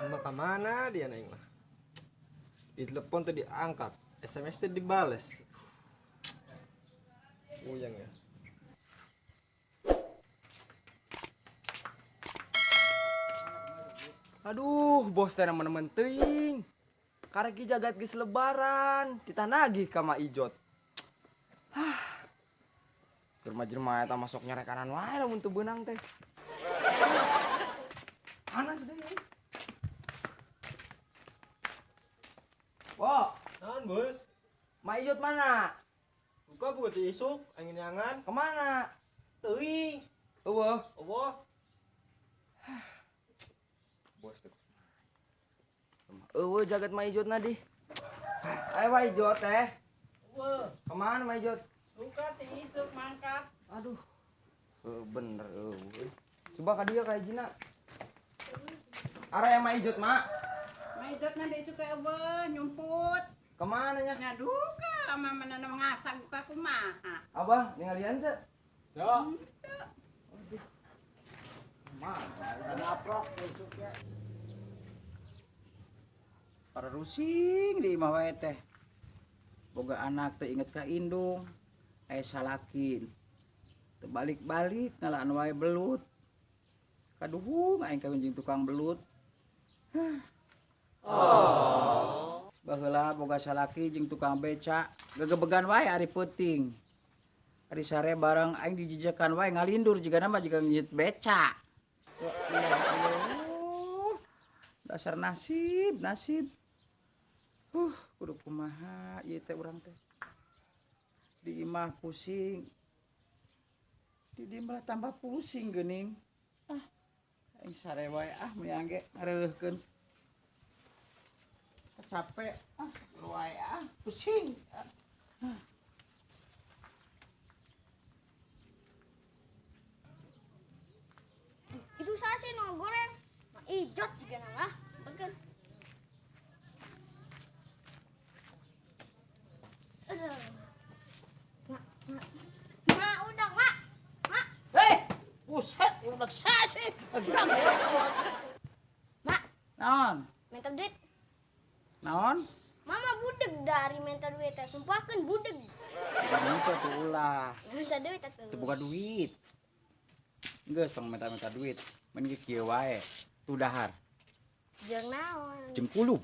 Emak ka mana dia aing mah? Di telepon teh diangkat, SMS teh dibales. Uyang ya. Aduh, bos teh nemen-nemen teuing. Karek jagat geus lebaran, kita nagih ka Ma Ijot. Hah. Jelema-jelema eta masuk nyarekanan wae lamun teu beunang teh. Panas deui. Wo, naon, Bos? Ma Ijot mana? Buka buka ti isuk, angin nyangan. Kemana? Teuing. Eueuh. Eueuh. Bos teh. Eueuh jagat Ma Ijot na di. Ayo Ma Ijot teh. Eueuh. Kemana Ma Ijot? Buka ti isuk mangkat. Aduh. Bener eueuh. Coba ka dieu ka hijina. Arah yang Ma Ijot, Mak. Ma Ijot na di isuk eueuh nyumput. Kemana nya? Ngaduka mama mana ngasak buka kumaha. Abah ningalian teu? Ya. Aduh. Mana ngaprok isuknya. Para rusing di imah wae teh. Boga anak teh inget ka indung, aya salaki. Teu balik-balik ngalaan wae belut. Kaduhung aing kawin jeung tukang belut. Oh. Baheula boga salaki jeung tukang beca, gegebegan wae ari peuting. Ari sare bareng aing dijejekan wae ngalindur jigana mah jiga nyit beca. Dasar nasib, nasib. Kudu kumaha ieu teh urang teh. Di imah pusing. Di dieu malah tambah pusing geuning. Ah, aing sare wae ah mending ge ngareuhkeun. Capek ah, wae ah, pusing. Ah. Itu saya sih nu goreng. Ma Ijot juga lah, begen. Aduh. Mak, mak. Mak, udang, mak. Mak. Hei, buset, udah sih. Geram. Mak. Naon? Minta duit. Naon? Mama budeg dari minta duit, sumpahkan budeg. Minta tuh ulah. Minta duit atuh. Teu boga duit. Geus tong minta-minta duit. Mun ge kieu wae. Tuh dahar. Jeung naon? Jeung kulub.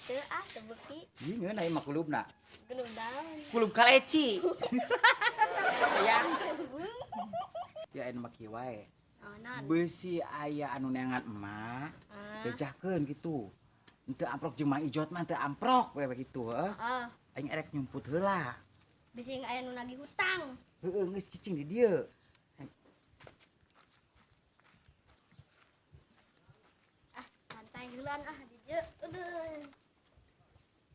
Teu ah, teu beuki. Ieu ngeunah ieu mah kulubna. Kulub daun. Kulub kaleci. Hayang. Ya anu mah kieu wae. Naon? Beusi aya anu neangan emak. Bejakeun kitu. Henteu amprok jeung Mang Ijot mah henteu amprok we kitu heuh. Heeh. Aing erek nyumput heula. Bisi aya nu nagih hutang. Heueuh geus cicing di dieu. Ah, santai heulaan ah di dieu. Aduh.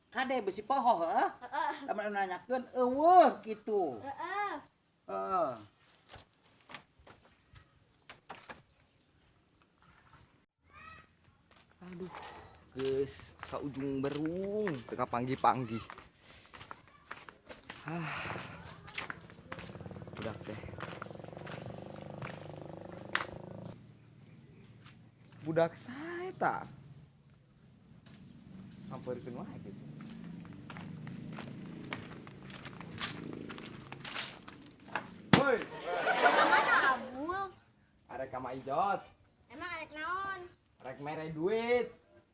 Kade besi poho heuh. Heeh. Lamun anu nanyakeun eueuh kitu. Heeh. Heeh. Aduh. Geus ka ujung berung teu kapanggih-panggih. Ah. Budak teh. Budak sae ta. Sampeurkeun wae kitu. Woi. Ka mana Abul? Arek ka Ma Ijot. Emang arek naon? Arek mere duit.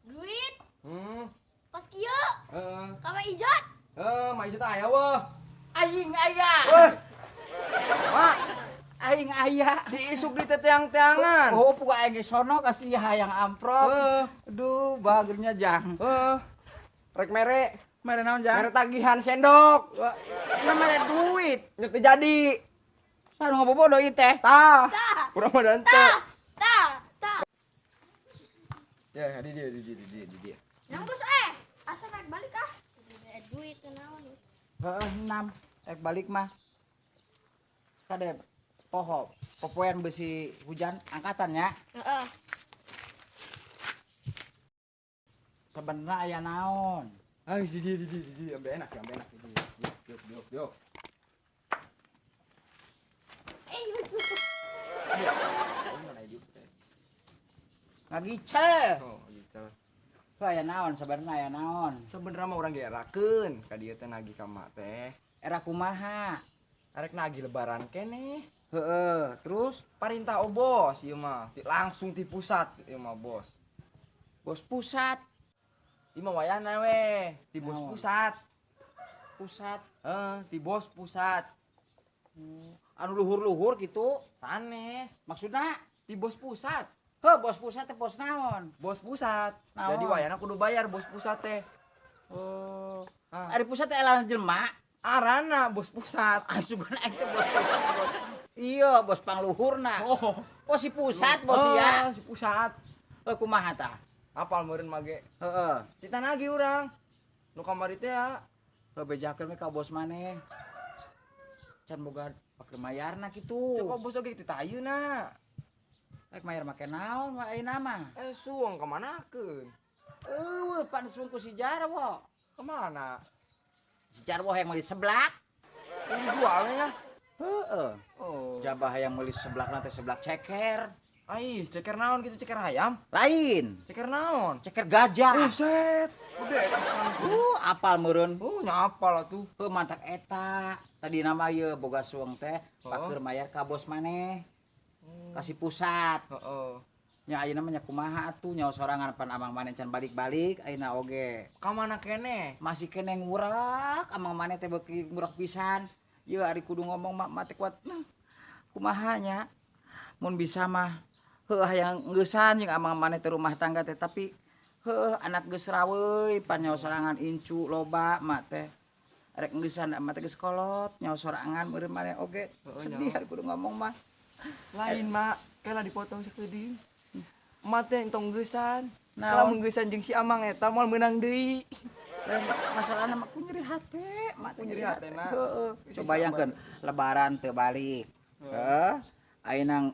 Duit? Hmm. Kos kieu? Heeh. Ka Ma Ijot? Heeh, Ma Ijot aya weuh. Aing aya. Weh. Mak, aing aya. Diisuk di teteang-teangan. Oh, puka aing geus sono kasih hayang amprok. Heeh. Aduh, bagernya jang. Heeh. Rek mere. Mere naon jang? Mere tagihan sendok. Wah, mere duit. Nya teu jadi. Saha nu ngabobodo ieu teh? Tah. Tah. Urang mah da henteu. Tah. Tah. Tah. Ya, di dia, di dia, di dia, di dia. Nanggus asa rek balik ah. Duit naon. Heeh, 6. Rek balik mah. Kade poho, popoean besi hujan angkatan nya. Heeh. Sebenarnya aya naon? Ay, di dia, di dia, di dia, ambil enak, ambil enak di dia. Yuk, yuk, yuk, yuk. Eh, Ngagicel. Oh, ngagicel. Tuh aya naon sabarna aya naon? Sebenarnya mah urang ge erakeun ka dieu teh nagih ka mak teh. Era kumaha? Arek nagih lebaran keneh. Heeh, terus Parintah oh bos ieu mah. Langsung ti pusat ieu mah bos. Bos pusat. Ieu mah wayahna we, ti bos Naon? pusat. Pusat. Heeh, ti bos pusat. Anu luhur-luhur gitu. Sanes, Maksudna? Ti bos pusat. Heuh, bos pusat teh bos naon? Bos pusat. Naon? Jadi wayahna kudu bayar bos pusat teh. Oh. Ah. Ari pusat teh elah jelema. Arana bos pusat. Ah, sugan aing teh bos pusat bos. Iya, bos pangluhurna. Oh. Oh, si pusat bos ya. Oh, si pusat. Heuh, kumaha tah? Apal meureun mage. Heeh. Kita nagih urang. Nu kamari teh ya. Heuh, bejakeun we ka bos maneh. Can boga pake mayarna kitu. Cek bos oge tita ayeuna. Rek mayar make naon wa ayeuna mah? Suang kamanakeun? Eueuh, pan suang ku si Jarwo. Kemana? Si Jarwo hayang meuli seblak. Ini jualnya ya? Heeh. Oh. Jabah hayang meuli seblak teh seblak ceker. Ai, ceker naon gitu, ceker ayam? Lain. Ceker naon? Ceker gajah. Buset. Udah pisan. Apal meureun. Nyapal atuh. Heuh, mantak eta. Tadi nama ieu boga suang teh paker mayar ka bos maneh. Kasih pusat. Heeh. Nya ayeuna mah nya kumaha atuh nyawa sorangan pan amang maneh can balik-balik ayeuna oge. Ka mana keneh? Masih keneh ngurak, amang maneh teh beuki ngurak pisan. Ieu ari kudu ngomong mak teh kuat. Nah, kumaha nya? Mun bisa mah heuh hayang ngeusan jeung amang maneh teh rumah tangga teh tapi heuh anak geus raweuy pan nyawa sorangan incu loba mak teh. Rek ngeusan mak teh geus kolot nyawa sorangan meureun maneh oge. Sedih ari kudu ngomong mah. Lain mak, kela dipotong sakedeung. Mak teh entong geusan. Naon? Kala mun geusan jeung si amang eta moal meunang deui. Masalahna mah ku nyeri hate, mak teh Nyeri hate na. Heeh. Coba bayangkeun lebaran teu balik. Heeh. Ayeuna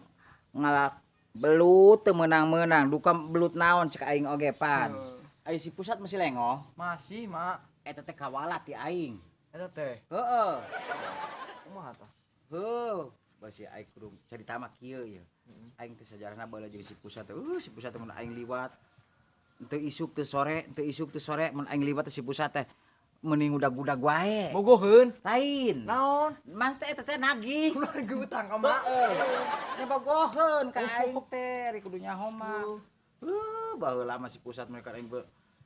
ngalak belut teu meunang-meunang, duka belut naon cek aing oge pan. Aya si pusat masih lengoh? Masih, mak. Eta teh kawalat ti aing. Eta teh. Heeh. Kumaha tah? Heuh. Basi aing kudu carita mah kieu ieu. Aing teh sajarahna baheula jeung si pusat. Si pusat teh mun aing liwat teu isuk teu sore, teu isuk teu sore mun aing liwat teh si pusat teh mending udag-udag wae. Bogoheun. Lain. Naon? Mang teh eta teh nagih. Nagih utang ka mak. Heeh. Nya bogoheun ka aing teh ari kudu nyaho mah. Baheula mah si pusat mereka aing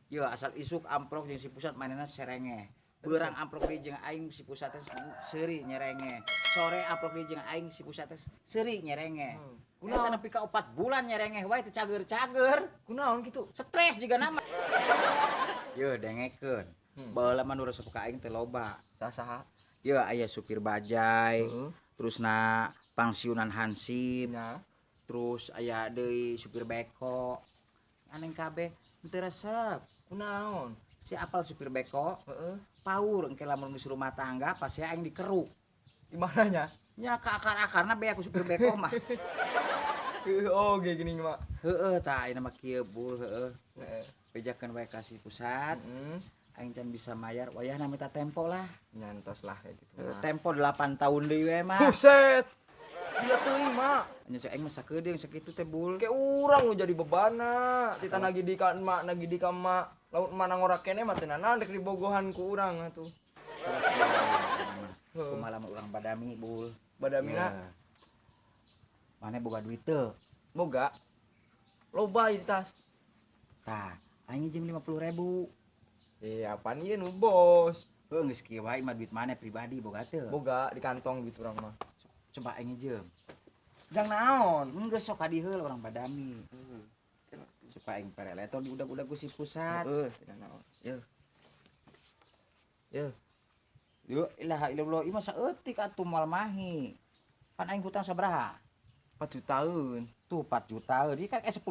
ieu asal isuk amprok jeung si pusat manehna serengeh. Beurang amprok deui jeung aing si pusat teh seuri nyerenge. Sore amprok deui jeung aing si pusat teh seuri nyerenge. Kunaon nepi ka 4 bulan nyerengeh wae teu cager-cager. Kunaon kitu? Stres juga nama. Yeuh dengekeun. Baheula mah nu resep ka aing teh loba. Saha? Yeuh aya supir bajai, terusna pangsiunan hansip. Terus aya deui supir beko. Aneh kabeh teu resep. Kunaon? Si apal supir beko? Heeh. Paur engke lamun geus rumah tangga pasti aing dikeruk. Di mananya? Nya ka akar-akarna be aku supir beko mah. Oh, ge gini mah. Heeh, tah ayeuna mah kieu bul heeh. Heeh. Bejakeun wae ka si pusat. Aing can bisa mayar wayahna minta tempo lah. Nyantos lah kayak gitu mah. Tempo 8 tahun deui we mah. Buset. Gila teuing mah. Nya cek aing mah sakedeung sakitu teh bul. Kayak urang nu jadi bebana. Tita nagih di ka emak, nagih di ka emak. Lamun emak nangorak keneh mah teu nanaon rek dibogohan ku urang atuh. Kumaha lamun urang badami bul. Badamina. Mane boga duit teu? Boga. Loba ieu tas. Tah, aing jeung 50.000. Apaan ieu nu bos? Heuh, geus kieu wae mah duit mane pribadi boga teu? Boga di kantong gitu urang mah. Coba aing jeung. Jang naon? Geus sok ka dieu heula urang badami. Supaya aing pereletor di udag-udag ku si pusat. Heeh, teu naon. Yeuh. Yeuh. Yo ilaha illallah, ieu mah saeutik atuh moal mahi. Pan aing hutang sabaraha? 4 jutaan. Tuh 4 jutaan, ieu kan 10.000.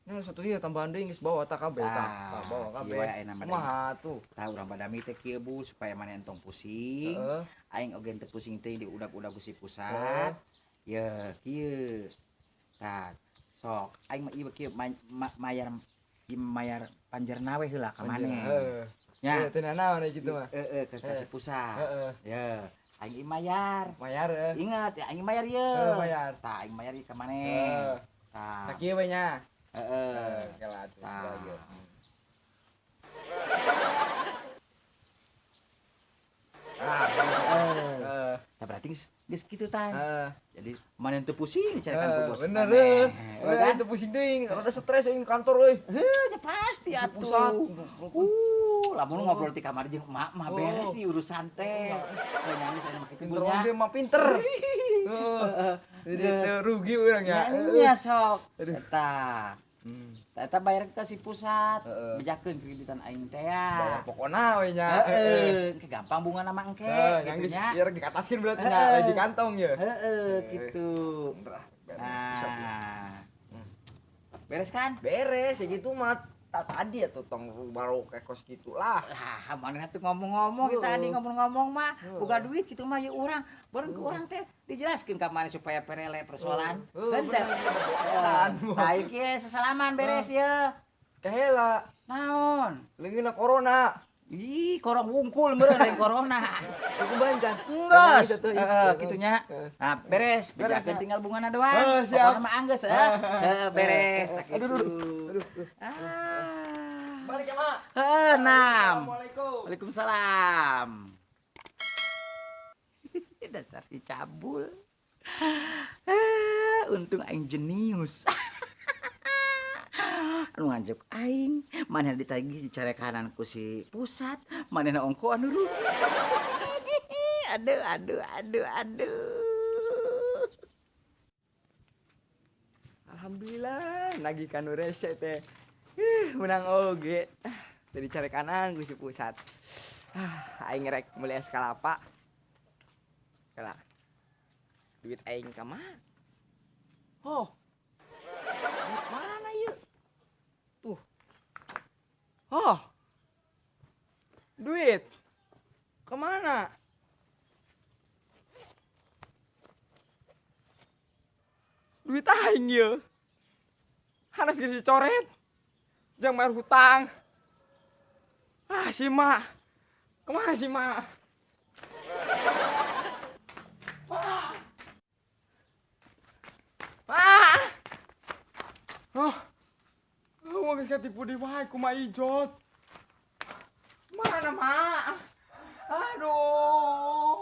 Nya satu ieu tambahan deui geus bawa tah kabeh tah. Tah bawa kabeh. Ieu wae ayeuna mah. Kumaha tuh? Tah urang badami teh kieu bu supaya maneh entong pusing. Heeh. Aing oge teu pusing teh di udag-udag ku si pusat. Ye kieu. Tah sok aing mah ieu kieu mayar mayar panjerna we heula ka maneh. Heeh. Nya. Teu nanaon kitu mah. Heeh, ke si pusat. Heeh. Ye, aing mayar. Mayar heeh. Ingat ya aing mayar ye. Heeh, mayar. Tah aing mayar ieu ka maneh. Tah. Sakieu we nya. Heeh. Oke lah atuh. Tah. Tah berarti geus kitu tah. Jadi mana teu pusing dicarekan ku bos. Bener maneh. euy. Kan? Teu pusing teuing, rada stres euy kantor euy. Heuh, nya pasti Si atuh. pusat. Lamun ngobrol di kamar jeung emak mah beres sih urusan teh. Heuh, nangis anu mah kitu Pinter nya. oge mah pinter. Heeh. Jadi teu rugi urang ya. Nya sok. Aduh. Eta. Eta bayar ke si pusat, Heeh. bejakeun kreditan aing teh ya. Bayar pokona we nya. Heeh, engke gampang bunga nama engke Heeh, yang gitu geus nya. ieu rek dikataskeun berarti nya, Heeh. lain di kantong ya. Heeh, gitu. Bener ah, beres pusat ya. Nah. Beres kan? Beres ya gitu mah. Tadi ya tuh tong baru kayak kos gitu lah. Lah, mana tuh ngomong-ngomong kita tadi ngomong-ngomong mah, boga duit gitu mah ya urang. Bareng ke urang teh dijelaskeun ka mana supaya perele persoalan. Heeh, Henteu. Tah ieu kieu sesalaman beres ye. Kahela, Naon? leungeunna corona. Ih, korong wungkul meureun lain corona. Cukup bancan. Enggeus. Heeh, kitu nya. Heeh. Nah, beres. Beres, Bejakeun ya. tinggal bungana doang. Heeh, siap. Pokona mah anggeus heuh. Heeh, beres tah Aduh, kitu. aduh, aduh. Ah. Balik ya, Mak. Heuh, nam. Assalamualaikum. Waalaikumsalam. Dasar si cabul. Untung aing jenius. Anu nganjuk aing, mana ditagih dicarekanan ku si pusat, manehna ongko anu rugi. Aduh, aduh, aduh, aduh. Alhamdulillah, nagih kanu rese teh. Ih, menang oge. Tadi carekanan ku si pusat. Ah, aing rek meuli es kalapa. Kala. Duit aing ka mana? Oh. Duit mana ieu? Tuh. Oh. Duit. Kemana? Duit aing ieu. Hanas geus dicoret. Jang bayar hutang. Ah, si Mak. Kemana si Mak? Mak. Mak. Oh. Oh, geus katipu deui wae ku Mak Ijot. Mana, Mak? Aduh.